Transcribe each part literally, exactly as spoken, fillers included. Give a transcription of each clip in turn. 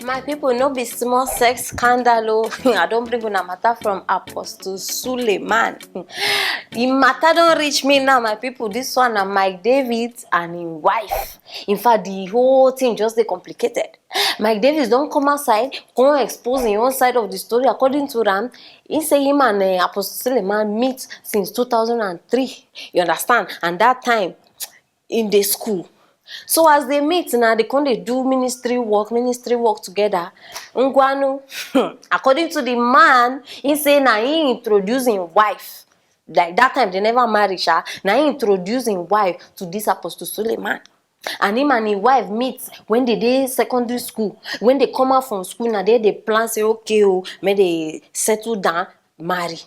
My people, no be small sex scandal o. I don bring una matter from Apostle Suleiman. The matter don reach me now, my people. This one na Mike David and him wife. In fact, the whole thing just dey complicated. Mike Davis don come outside, come expose him own side of the story. According to am, he say him and uh, Apostle Suleiman meet since two thousand and three. You understand? And that time, in the school. So as they meet now, they come dey do ministry work, ministry work together. Ngwanu, according to the man, he say na he introduce him wife. Like that time they never marry, sha. Na he introduce him wife to this Apostle Suleiman. And him and him wife meet when they dey secondary school. When they come out from school, now they dey plan say, okay, oh, may they settle down, marry.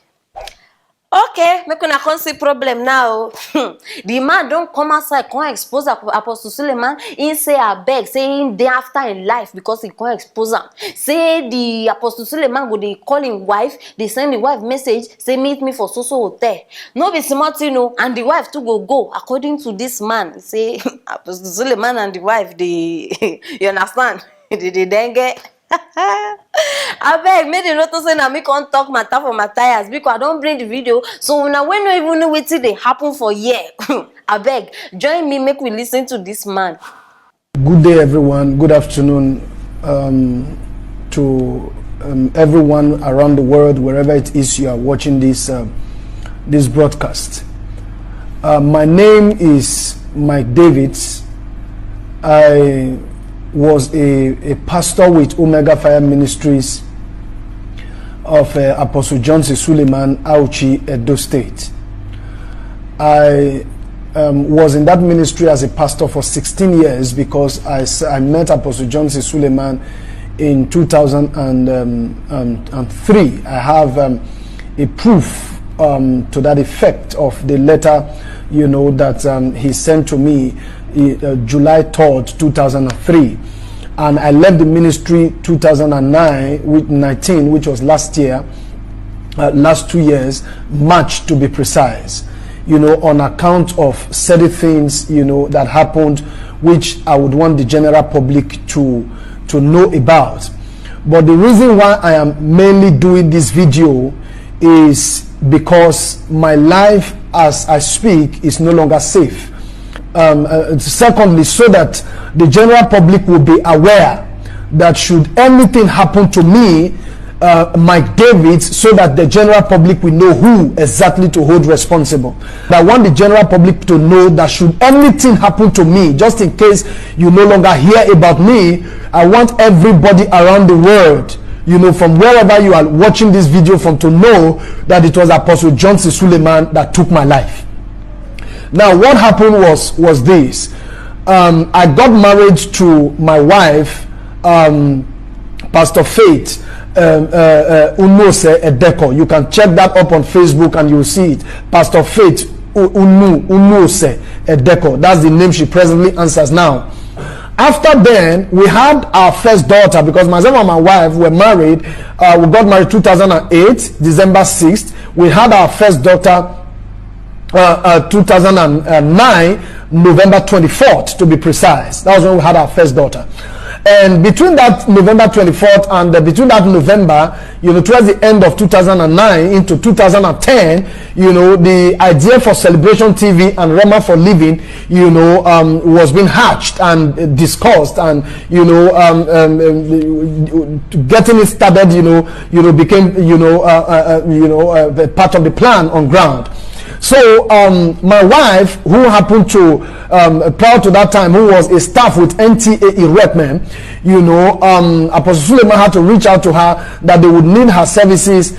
Okay, make una come see problem now. The man don come outside, come expose Ap- Apostle Suleiman. He say abeg, say he dey after him life because he come expose am. Say the Apostle Suleiman go dey call him wife, dey send the wife message, say meet me for so so hotel. No be small thing o, and the wife too go go. According to this man, say Apostle Suleiman and the wife dey, you understand? They dey dengue. Abeg, make dem no talk say na me come talk matter for Matthias, because I don bring the video. So una wey no even know wetin dey happen for here, abeg, join me, make we listen to this man. Good day, everyone. Good afternoon um, to um, everyone around the world, wherever it is you are watching this um, this broadcast. Uh, my name is Mike Davids. I was a, a pastor with Omega Fire Ministries of uh, Apostle Johnson Suleiman Auchi, Edo State. I um, was in that ministry as a pastor for sixteen years because I, s- I met Apostle Johnson Suleiman in two thousand three. I have um, a proof um, to that effect of the letter, you know, that um, he sent to me uh, July third, two thousand three. And I left the ministry two thousand nine, with nineteen, which was last year, uh, last two years, March to be precise, you know, on account of certain things, you know, that happened, which I would want the general public to to know about. But the reason why I am mainly doing this video is because my life as I speak is no longer safe. Um, uh, secondly, so that the general public will be aware that should anything happen to me, uh, Mike Davids, so that the general public will know who exactly to hold responsible. I want the general public to know that should anything happen to me, just in case you no longer hear about me, I want everybody around the world, you know, from wherever you are watching this video from, to know that it was Apostle Johnson Suleiman that took my life. Now, what happened was was this. Um, I got married to my wife, um, Pastor Faith um, uh, uh, Unose Edeko. You can check that up on Facebook and you'll see it. Pastor Faith U- Unu Unose Edeko. That's the name she presently answers now. After then, we had our first daughter because myself and my wife were married. Uh, we got married two thousand eight, December sixth. We had our first daughter uh, uh, two thousand nine, November twenty-fourth, to be precise. That was when we had our first daughter. And between that November twenty-fourth and uh, between that November, you know, towards the end of two thousand nine into two thousand ten, you know, the idea for Celebration T V and Rema for Living, you know, um, was being hatched and discussed, and you know, um, um, um, getting it started, you know, you know, became, you know, uh, uh, uh, you know, uh, the part of the plan on ground. So um, my wife, who happened to um, prior to that time, who was a staff with N T A Irekmen, you know, um, Apostle Suleiman had to reach out to her that they would need her services,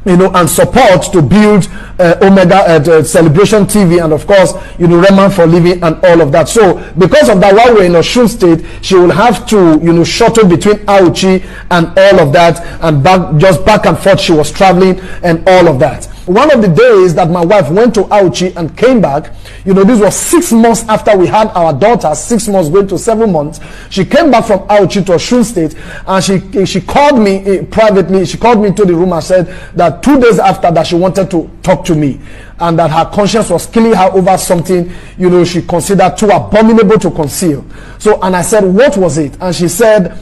you know, and support to build uh, Omega uh, uh, Celebration T V and, of course, you know, Rema for Living and all of that. So because of that, while we're in Osun State, she will have to, you know, shuttle between Auchi and all of that, and back, just back and forth. She was traveling and all of that. One of the days that my wife went to Auchi and came back, you know, this was six months after we had our daughter, six months going to seven months. She came back from Auchi to Osun State, and she she called me eh, privately. She called me into the room and said that two days after that she wanted to talk to me, and that her conscience was killing her over something, you know, she considered too abominable to conceal. So, and I said, "What was it?" And she said,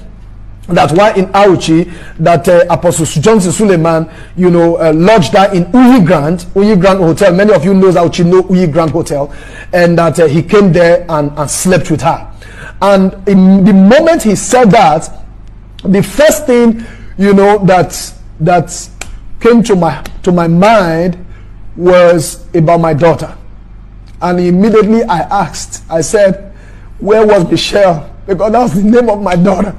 That's why in Auchi, that uh, Apostle Johnson Suleiman, you know, uh, lodged her in Uyi Grand, Uyi Grand Hotel. Many of you knows Auchi, know Uyi Grand Hotel, and that uh, he came there and, and slept with her. And in the moment he said that, the first thing, you know, that that came to my to my mind was about my daughter. And immediately I asked, I said, "Where was Michelle?" Because that was the name of my daughter.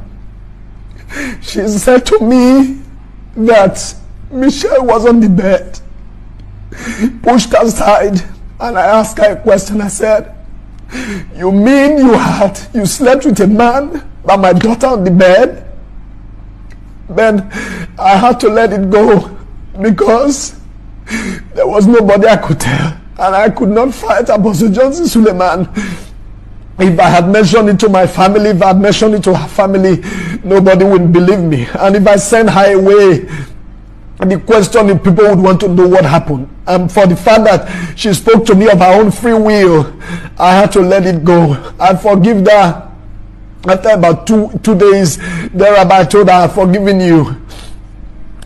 She said to me that Michelle was on the bed, pushed aside, and I asked her a question. I said, "You mean you had, you slept with a man, but my daughter on the bed?" Then I had to let it go because there was nobody I could tell, and I could not fight Apostle Johnson Suleiman. If I had mentioned it to my family, if I had mentioned it to her family, nobody would believe me. And if I send her away, the question is, people would want to know what happened. And for the fact that she spoke to me of her own free will, I had to let it go. I forgive that. After about two two days, thereabout, I told her, "I've forgiven you."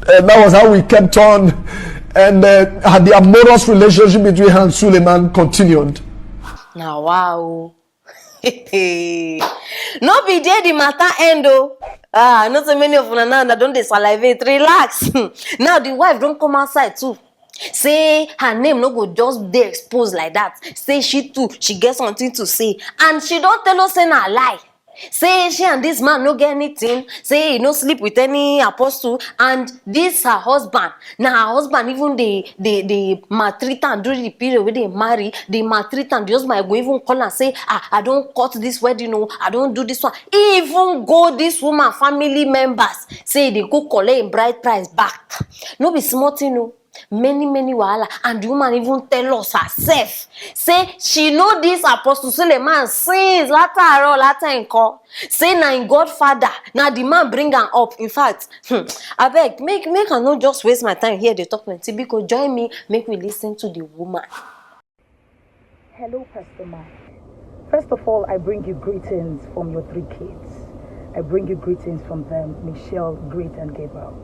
And that was how we kept on. And uh, the amorous relationship between her and Suleiman continued. Now, wow. No be there the matter end, oh. Ah, not so many of una now that don't dey salivate. Relax. Now the wife don't come outside too. Say her name no go just dey exposed like that. Say she too, she get something to say, and she don't tell us say na lie. Say she and this man no get anything. Say he no sleep with any apostle, and this her husband. Now her husband even dey dey dey maltreat am during the period wey dey marry. Dey maltreat am. The husband go even call am say, "Ah, I don't cut this wedding, oh, I don't do this one." He even go this woman family members say they go collect him bride price back. No be small thing, oh. Many many wahala, and the woman even tell us herself say she know this Apostle Suleiman since látàárọ̀ látàǹkọ́. Say na im godfather, na the man bring am up. In fact, hmm, abeg, make make I no just waste my time here dey talk plenty, biko join me, make we listen to the woman. Hello, Pastor Mike. First of all, I bring you greetings from your three kids. I bring you greetings from them, Michelle, Great, and Gabriel.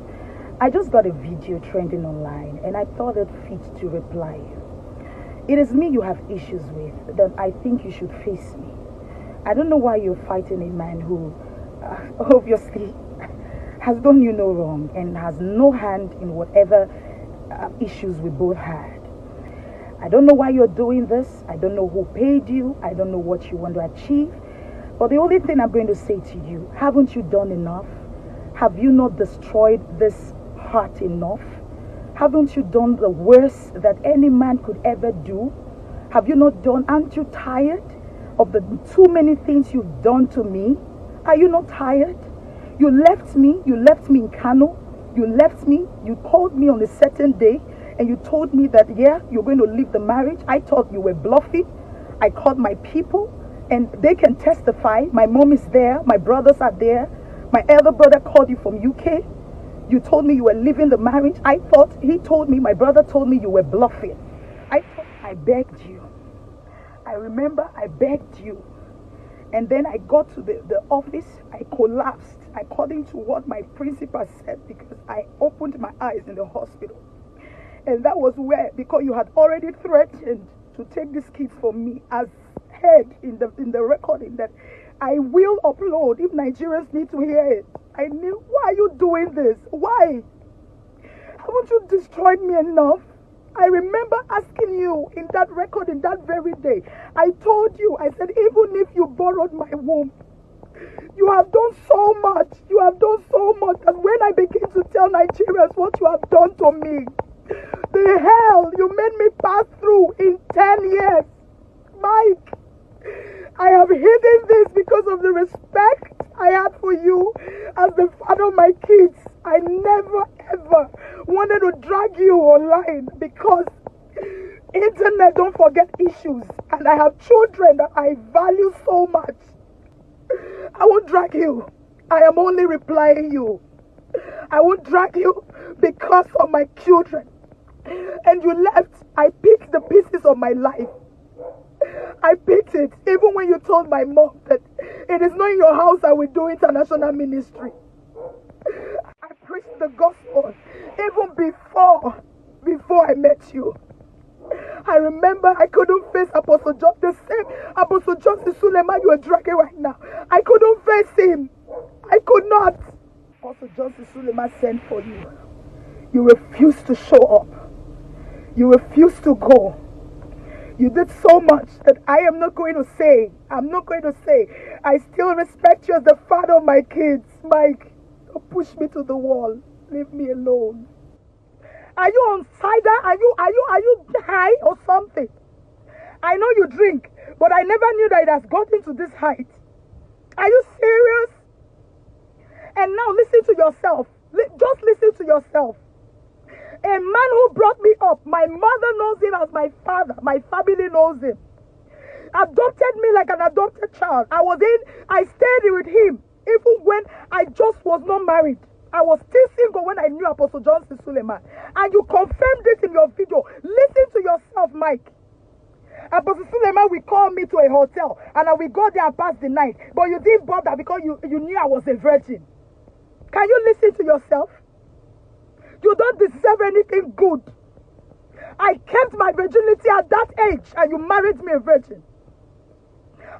I just got a video trending online and I thought it fit to reply you. It is me you have issues with, then I think you should face me. I don't know why you're fighting a man who uh, obviously has done you no wrong and has no hand in whatever uh, issues we both had. I don't know why you're doing this. I don't know who paid you. I don't know what you want to achieve. But the only thing I'm going to say to you, haven't you done enough? Have you not destroyed this heart enough? Haven't you done the worst that any man could ever do? Have you not done? Aren't you tired of the too many things you've done to me? Are you not tired? You left me. You left me in Kano. You left me. You called me on a certain day and you told me that, yeah, you're going to leave the marriage. I thought you were bluffing. I called my people and they can testify. My mom is there. My brothers are there. My elder brother called you from U K. You told me you were leaving the marriage. I thought he told me, my brother told me you were bluffing. I thought I begged you. I remember I begged you. And then I got to the, the office. I collapsed according to what my principal said because I opened my eyes in the hospital. And that was where, because you had already threatened to take these kids from me as heard in the in the recording that I will upload if Nigerians need to hear it. I knew, why are you doing this? Why? Haven't you destroyed me enough? I remember asking you in that recording that very day. I told you, I said, even if you borrowed my womb, you have done so much. You have done so much that when I begin to tell Nigerians what you have done to me, the hell you made me pass through in ten years, Mike, I have hidden this because of the respect I had for you as the father of my kids. I never ever wanted to drag you online because internet don't forget issues, and I have children that I value so much. I won't drag you. I am only replying you. I won't drag you because of my children. And you left. I picked the pieces of my life. I picked it. Even when you told my mom that it is not in your house I will do international ministry. the gospel even before before I met you. I remember I couldn't face Apostle John, the same Apostle Johnson Suleiman you are dragging right now. I couldn't face him. I could not. Apostle Johnson Suleiman sent for you. You refused to show up. You refused to go. You did so much that I am not going to say. I'm not going to say. I still respect you as the father of my kids, Mike. Don't push me to the wall. Leave me alone. Are you on cider? Are you are you are you high or something? I know you drink, but I never knew that it has gotten to this height. Are you serious? And now listen to yourself. Li- just listen to yourself. A man who brought me up, my mother knows him as my father, my family knows him. Adopted me like an adopted child. I was in, I stayed with him even when I just was not married. I was still single when I knew Apostle Johnson Suleiman. And you confirmed this in your video. Listen to yourself, Mike. Apostle Suleiman will call me to a hotel and I will go there and pass the night. But you didn't bother because you, you knew I was a virgin. Can you listen to yourself? You don't deserve anything good. I kept my virginity at that age and you married me a virgin.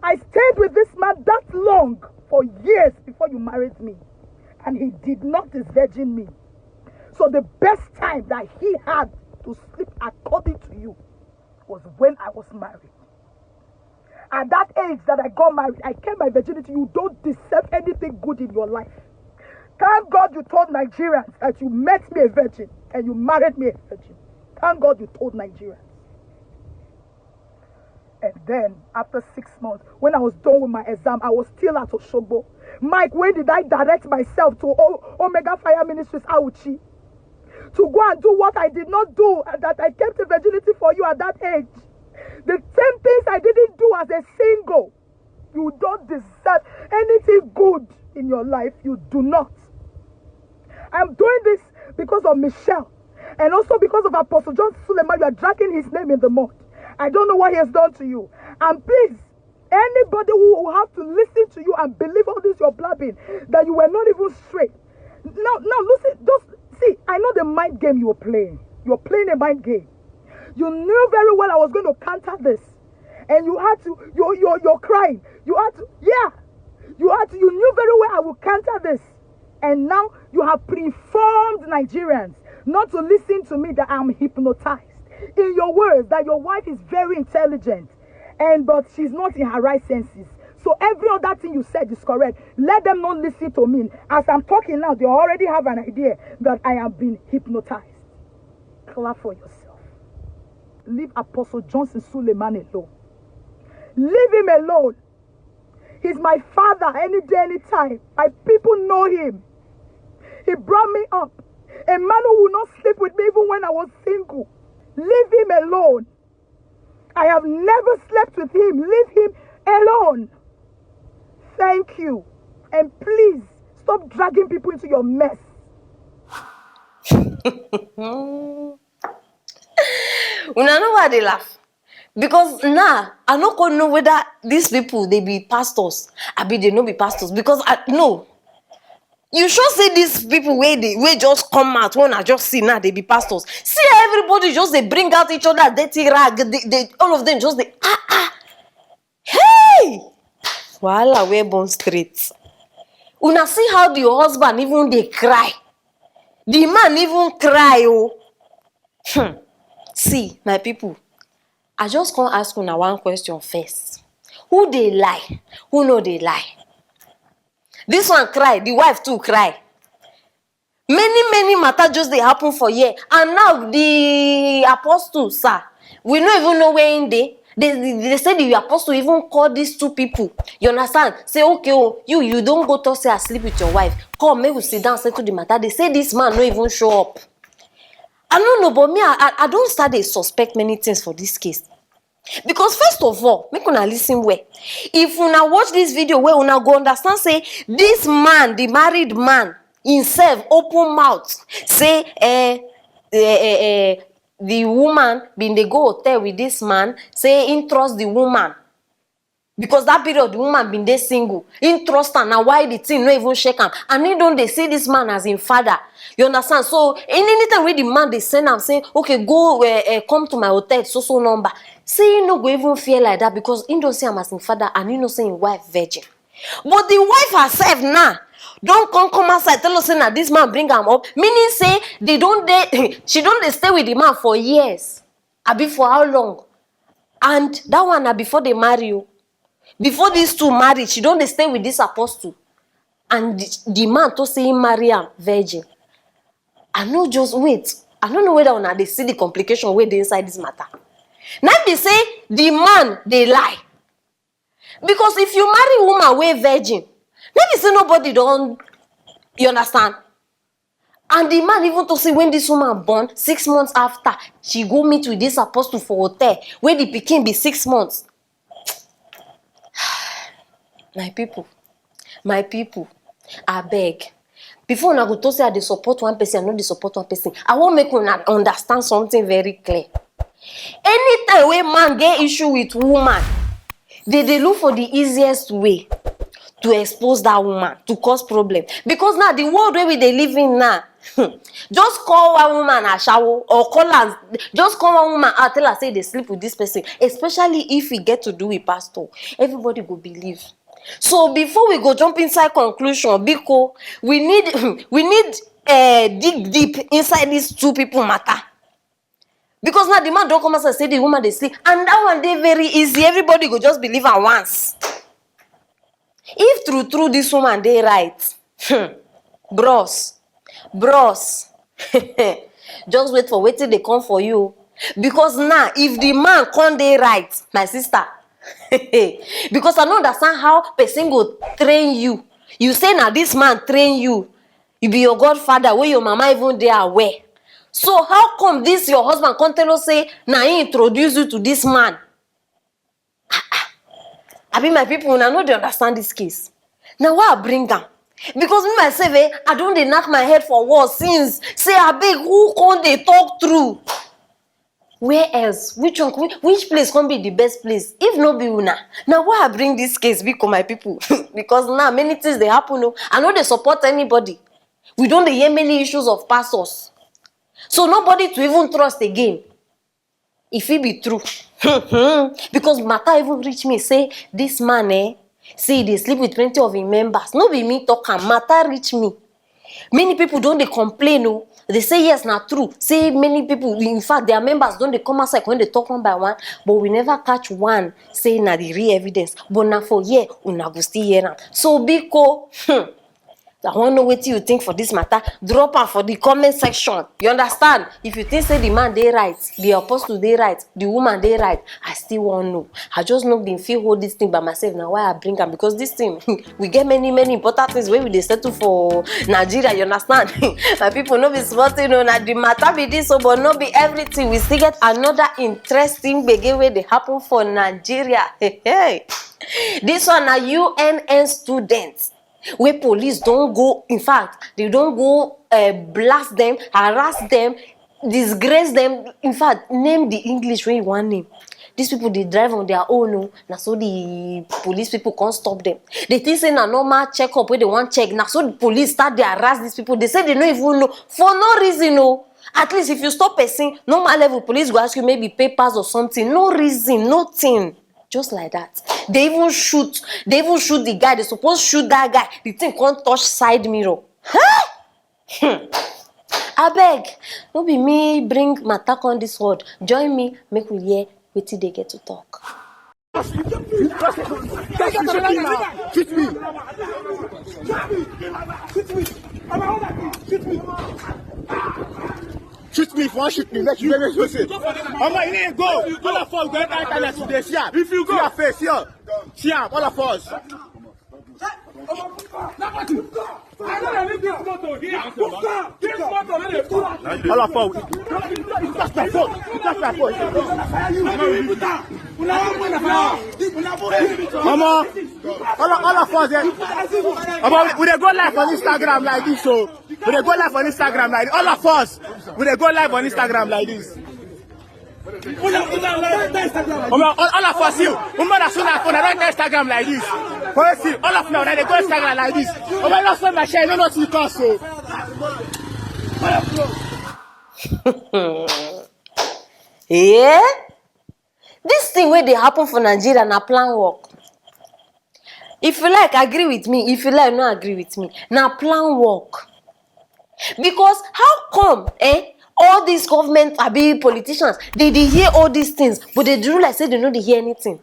I stayed with this man that long for years before you married me. And he did not disvirgin me. So the best time that he had to sleep according to you was when I was married. At that age that I got married, I kept my virginity. You don't deserve anything good in your life. Thank God you told Nigerians that you met me a virgin and you married me a virgin. Thank God you told Nigerians. And then, after six months, when I was done with my exam, I was still at Oshogbo. Mike, when did I direct myself to O- Omega Fire Ministries, Auchi? To go and do what I did not do, uh, that I kept the virginity for you at that age. The same things I didn't do as a single. You don't deserve anything good in your life. You do not. I'm doing this because of Michelle and also because of Apostle John Suleiman. You are dragging his name in the mud. I don't know what he has done to you. And please, anybody who will have to listen to you and believe all this you're blabbing, that you were not even straight. Now, now, Lucy, just see, I know the mind game you're playing. You're playing a mind game. You knew very well I was going to counter this. And you had to, you're, you're, you're crying. You had to, yeah. You had to, you knew very well I will counter this. And now you have pre-informed Nigerians not to listen to me, that I'm hypnotized. In your words, that your wife is very intelligent, and but she's not in her right senses. So every other thing you said is correct. Let them not listen to me. As I'm talking now, they already have an idea that I am being hypnotized. Clap for yourself. Leave Apostle Johnson Suleiman alone. Leave him alone. He's my father any day, anytime. My people know him. He brought me up. A man who will not sleep with me even when I was single. Leave him alone. I have never slept with him. Leave him alone. Thank you. And please stop dragging people into your mess. Una know why I dey laugh? Because now I no come know whether these people dey be pastors, abi they no be pastors. Because I no. You sure say these people wey dey wey just come out, wey una just see now, dey be pastors? See, everybody just dey bring out each other dirty rag. They, they, all of them just dey, ah, ah. Hey! Wahala wey born straight. Una see how the husband even dey cry. The man even cry o. Hmm. See, my people, I just come ask una one question first. Who dey lie? Who no dey lie? This one cry, the wife too cry. Many, many matter just dey happen for here. And now the apostle, sir, we no even know where him dey. They, they, they say the apostle even call these two people. You understand? Say, okay, oh, you, you don't go talk, say, I sleep with your wife. Come, make we sit down, settle the matter. They say this man no even show up. I no know, but me, I, I, I don start dey suspect many things for this case. Because first of all, make una listen well. If una watch this video well, una go understand say this man, the married man, himself open mouth say, eh, eh, eh, eh, the woman bin dey go hotel with this man, say him trust the woman. Because that period the woman bin dey single, he trust am, na why the thing no even shake am, and he don dey see this man as him father. You understand? So in anytime wey the man dey send am say, okay, go uh, uh, come to my hotel, so so number, say he no go even fear like that, because he don see am as him father and he know say him wife virgin. But the wife herself now don come come outside tell us say na this man bring am up, meaning say they don dey she don dey stay with the man for years, abi for how long? And that one na before they marry o. Before these two marry, she don dey stay with this apostle, and the, the man to say he marry am virgin. I no just wait. I no know whether una dey see the complication wey dey inside this matter. Na be say the man dey lie, because if you marry woman wey virgin, no be say nobody don, you understand? And the man even to say when this woman born, six months after, she go meet with this apostle for hotel wey the pikin be six months. My people, my people, abeg, before una go talk say I dey support one person, I no dey support one person, I wan make una understand something very clear. Anytime wey man get issue with woman, they dey look for the easiest way to expose that woman, to cause problem. Because now the world wey we dey live in now, just call one woman ashawo or call am, just call one woman out, tell her say they sleep with this person, especially if e get to do with pastor. Everybody go believe. So before we go jump inside conclusion, biko, we need we need uh, dig deep inside these two people matter. Because now the man don come outside say the woman dey sleep, and that one dey very easy, everybody go just believe am once. If true true this woman dey right, hmm, bros, bros, just wait for wetin dey come for you. Because now if the man come dey right, my sister, because I no understand how person go train you. You say na this man train you, you be your godfather wey your mama even dey aware. So how come this your husband come tell us say na he introduce you to this man? Abi my people, una no dey understand this case. Na why I bring am, because me myself, eh, I don dey knack my head for wall since, say abeg, who come dey talk true? Where else? Which one? Which, which place come be the best place if no be una? Na why I bring this case, biko, my people, because now many things dey happen o. I no dey support anybody. We don dey hear many issues of pastors, so nobody to even trust again. E fit be true. Because matter even reach me say this man, eh, say he dey sleep with plenty of him members. No be me talk am, matter reach me. Many people don dey complain o. They say yes, na true. Say many people, in fact, their members don dey come outside when they talk one by one, but we never catch one say na the real evidence. But na for here una go still hear am. So biko, hmm, I wan know wetin you think for this matter. Drop am for the comment section. You understand? If you think say the man dey right, the apostle dey right, the woman dey right, I still wan know. I just no bin fit hold this thing by myself. Na why I bring am, because this thing, we get many many important things wey we dey settle for Nigeria. You understand? My people, no be small thing o. Na the matter be this o, but no be everything. We still get another interesting gbege wey dey happen for Nigeria. Hey, hey. This one na U N N students wey police don go, in fact, they don go uh, blast them, harass them, disgrace them, in fact, name the English wey you wan name. These people dey drive on their own o. Na so the police people come stop them. They think say na normal checkup wey they wan check. Na so the police start dey harass these people. They say they no even know, for no reason o. At least if you stop person, normal level, police go ask you maybe papers or something. No reason, nothing. Just like that. They even shoot. They even shoot the guy. They suppose shoot that guy. The thing come touch side mirror. Huh? Hmm. Abeg, no be me bring matter come this world. Join me, make we hear wetin they get to talk. Shoot me. Shoot me. Shoot me. Shoot me if you wan shoot me, make you make me shoot. Omo, you need go. All of us go enter internet today. See am. If you go, see your face. See your, see am. All of us. All of us. That's my phone. That's my phone. Omo, all, all of us. Eh? Omo, we dey go live on Instagram like this, so we dey go live on Instagram like this. All of us. We dey go live on Instagram like this. Omo, all, all of us, you, woman, as soon as una don enter Instagram like this, for see, all of now, una dey go Instagram like this. Omo, I lost my share, no, not you cause so. Yeah? This thing wey dey happen for Nigeria na plan work. If you like, agree with me. If you like, no agree with me. Na plan work. Because how come, eh, all these government abi politicians, they dey hear all these things, but they do like say they no dey hear anything?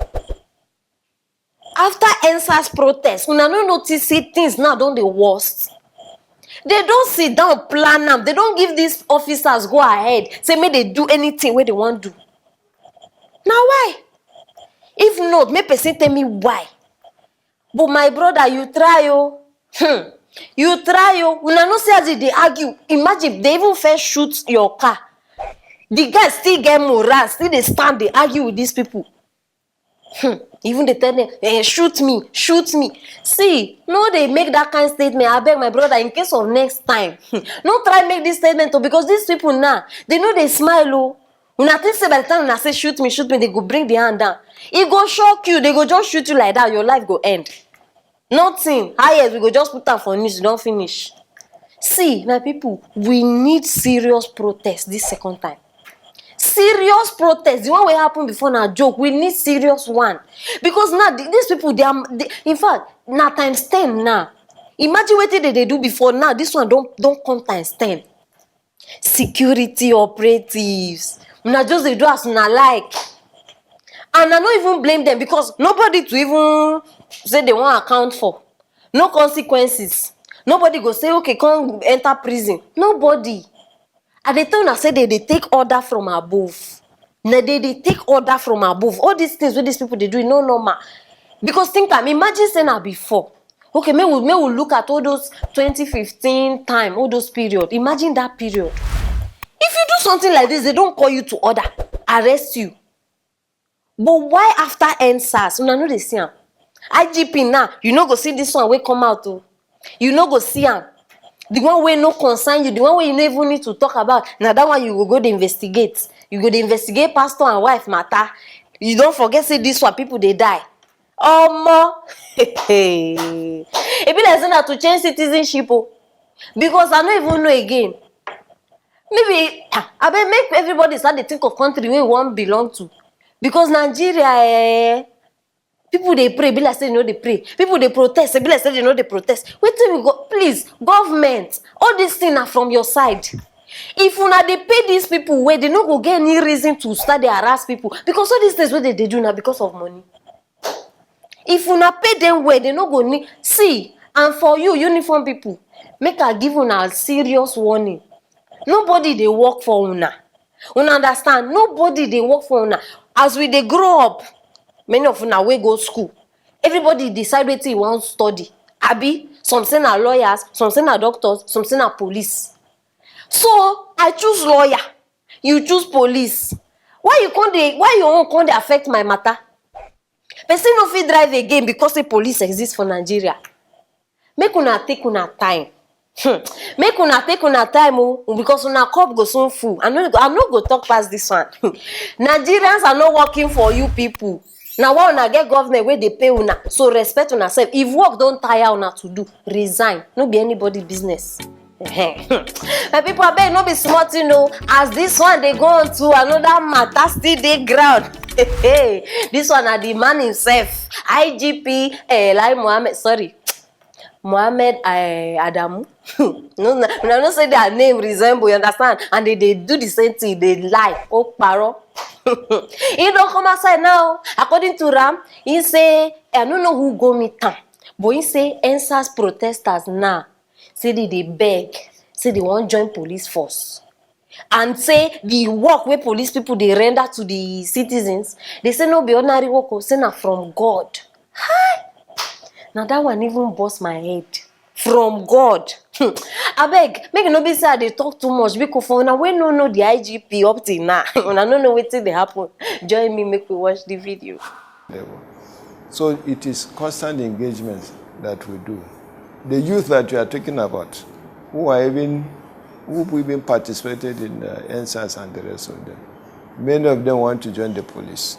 After N sars protest, una no notice say things now don dey worst? They don sit down, plan am. They don give these officers go ahead, say make they do anything wey they wan do. Na why? If not, make person tell me why. But my brother, you try o. Hmm. You try o. Una no see as they dey argue. Imagine, they even first shoot your car. The guy still get morale, still dey stand, dey argue with these people. Hmm. Even dey tell them, eh, shoot me, shoot me. See, no dey make that kind statement. Abeg, my brother, in case of next time, hmm, no try make this statement o, because these people now, they no dey smile o. Una think say by the time una say, "Shoot me, shoot me," they go bring the hand down. E go shock you. They go just shoot you like that. Your life go end. Nothing. Highest, we go just put am for news. You don finish. See, my people, we need serious protest this second time. Serious protest. The one wey happen before na joke. We need serious one. Because now, th- these people, they are, they, in fact, na times ten now. Imagine wetin they dey do before now. This one don, don come times ten. Security operatives. Una just dey do as una like. And I no even blame them, because nobody to even say they wan account for. No consequences. Nobody go say, "Okay, come enter prison." Nobody. I dey tell una say they dey take order from above. Na they dey take order from above. All these things wey these people dey do, e no normal. Because think am, imagine say na before. Okay, make we, make we look at all those twenty fifteen time, all those period. Imagine that period. If you do something like this, they don call you to order, arrest you. But why after N sars? Una no dey see am. I G P now, you no go see this one wey come out o. You no go see am. The one wey no concern you, the one wey you no even need to talk about, na that one you go go dey investigate. You go dey investigate pastor and wife matter. You don forget say this one, people dey die. Omo. E be like say na to change citizenship o. Because I no even know again. Maybe, ah, abeg, make everybody start dey think of country wey we wan belong to. Because Nigeria, eh, people dey pray, be like say they no dey pray. People dey protest, be like say they no dey protest. Wetin we go, please, government, all this thing na from your side. If una dey pay these people well, they no go get any reason to start dey harass people. Because all these things wey they dey do na because of money. If una pay them well, they no go need. See, and for you, uniform people, make I give una serious warning. Nobody dey work for una. Una understand? Nobody dey work for una. As we dey grow up, many of una wey go school, everybody decide wetin e wan study. Abi, some say na lawyers, some say na doctors, some say na police. So, I choose lawyer, you choose police. Why you come dey, why your own come dey affect my matter? Person no fit drive again because say police exist for Nigeria. Make una take una time. Hmm. Make una take una time o, because una cup go soon full. I no go, I no go talk pass this one. Nigerians are not working for you people. Na why una get government wey dey pay una. So respect una sef. If work don tire una to do, resign. No be anybody business. Ehen. My people, abeg, no be small thing o. As this one dey go on to another matter, still dey ground. This one na the man himself, I G P, eh, Lai Mohammed, sorry, Mohammed, eh, Adamu. No, no, una know say their name resemble, you understand? And they dey do the same thing, they lie, ó parọ́. He don come outside now. According to am, he say, I no know who go meet am, but he say N sars protesters now say they dey beg, say they wan join police force, and say the work wey police people dey render to the citizens, they say no be ordinary work o, say na from God. Hi! Na that one even burst my head. From God. Hmm. Abeg, make e no be say I dey talk too much, because for una wey no know the I G P up till now, una no know wetin dey happen. Join me, make we watch the video. Level. So it is constant engagement that we do. The youth that you are talking about, who are even, who even participated in uh, N sars and the rest of them, Many of them want to join the police.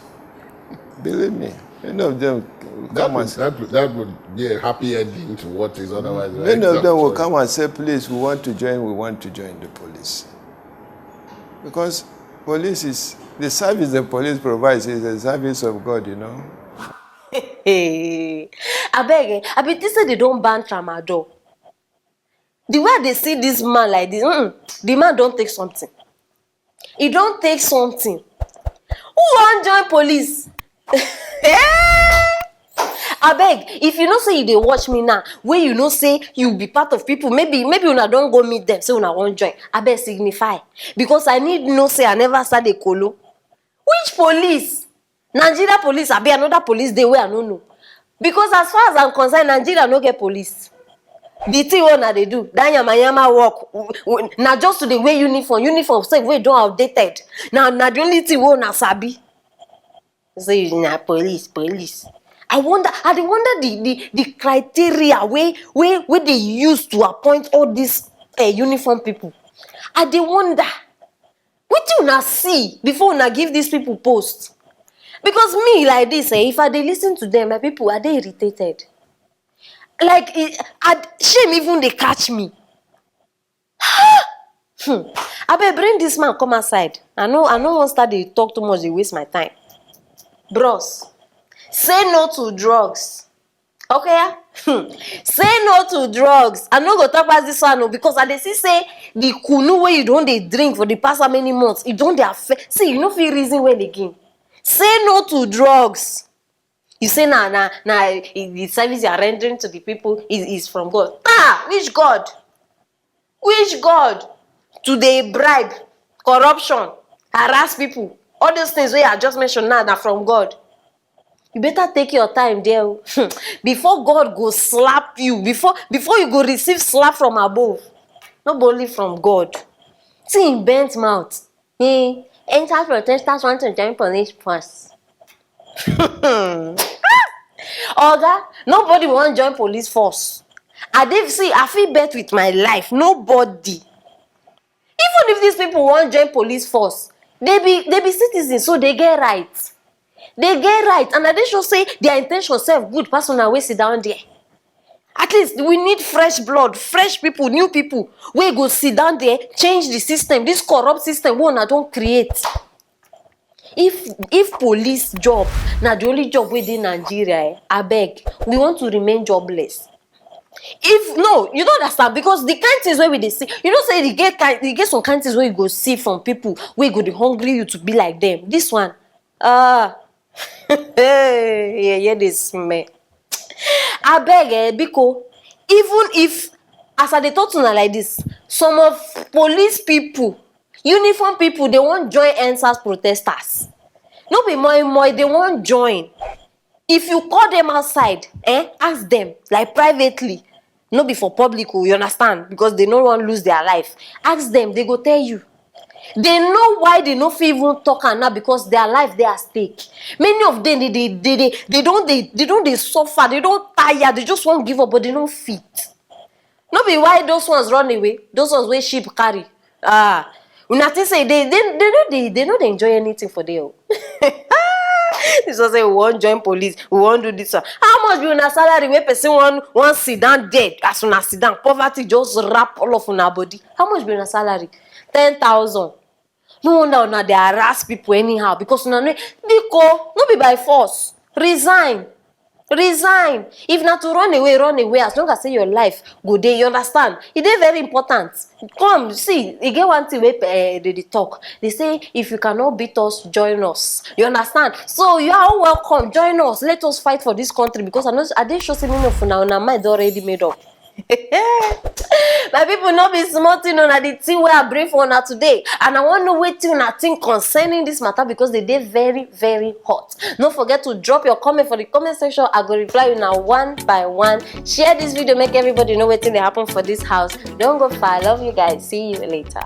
Believe me, many of them will That come would, and that, would, that would be a happy ending to what is otherwise. many of them will come and say, "Please, we want to join, we want to join the police." Because police is, the service the police provides is the service of God, you know. Hey, abeg, eh, I bin think say they don ban tramadol. The way I dey see this man like this, mm, the man don take something. He don take something. Who wan join police? Abeg, if you know say you dey watch me now, wey you know say you be part of people, maybe maybe una don go meet them, say una wan join. Abeg signify, because I need know say I never start dey kolo. Which police? Nigeria police abi another police dey wey I no know? Because as far as I'm concerned, Nigeria no get police. The thing wey una dey do, that yamayama work, w- w- na just to dey wear uniform, uniform sef wey don outdated. Na na the only thing wey una sabi. Say na police, police. I wonder, I dey wonder the the the criteria wey wey wey dey use to appoint all these uh, uniform people. I dey wonder wetin una see before una give these people post. Because me like this, eh, if I dey listen to them, my people, I dey irritated. Like, e- I, shame even dey catch me. Hmm. Abeg, bring this man come outside. I no, I no wan start dey talk too much, dey waste my time. Bros, say no to drugs. Okay? Hmm. Say no to drugs. I no go talk about this one o, because I dey see say the kunu wey you don dey drink for the past how many months, e don dey affect. See, you no fit reason well again. Say no to drugs. You say na na na eh, the service you are rendering to the people is, is from God. Ah, which God? Which God? To dey bribe, corruption, harass people. All those things wey I just mentioned now na from God. You better take your time there o. Before God go slap you, before before you go receive slap from above, no be only from God. See him bent mouth. He enter protesters want to join police force. Oga, nobody wan join police force. I dey see, I fit bet with my life, nobody. Even if these people wan join police force, they be they be citizens, so they get right. They get right, and I dey sure say their intention sef good pass una wey sit down there. At least we need fresh blood, fresh people, new people wey go sit down there, change the system, this corrupt system wey una don create. If if police job na the only job wey dey Nigeria, eh, abeg, we want to remain jobless. If no, you don't understand, because the kind things wey we dey see, you know say e get kind, e get some kind things wey you go see from people wey go dey hungry you to be like them. This one, ah, yeah, yeah, dey smell. Abeg, eh, biko, even if as I dey talk to una like this, some of police people, uniform people, they wan join N sars protesters. No be moi moi, they wan join. If you call them outside, eh, ask them like privately, no be for public o, you understand, because they no wan lose their life. Ask them, they go tell you. They know why they no fit even talk am now, because their life dey at stake. Many of them, they they they they, they don dey they don dey suffer, they don tire, they just wan give up, but they no fit. No be why those ones run away, those ones wey sheep carry. Ah, una think say they they they no dey they no dey enjoy anything for there o. This one say we wan join police, we wan do this one. How much be una salary wey person wan wan sit down there as una sit down? Poverty just wrap all of una body. How much be una salary? Ten thousand. No wonder una dey harass people anyhow, because una no, biko, no be by force. Resign. Resign. If na to run away, run away. As long as say your life go dey, you understand? E dey very important. Come, see, e get one thing wey eh, they dey talk. They say, "If you cannot beat us, join us." You understand? So you are all welcome. Join us. Let us fight for this country, because I know I dey sure say many of una una mind don already made up. My people, no be small thing o, na the thing wey I bring for una today, and I wan know wetin una think concerning this matter, because they dey very very hot. No forget to drop your comment for the comment section. I go reply una one by one. Share this video, make everybody know wetin dey happen for this house. Don go far. Love you guys. See you later.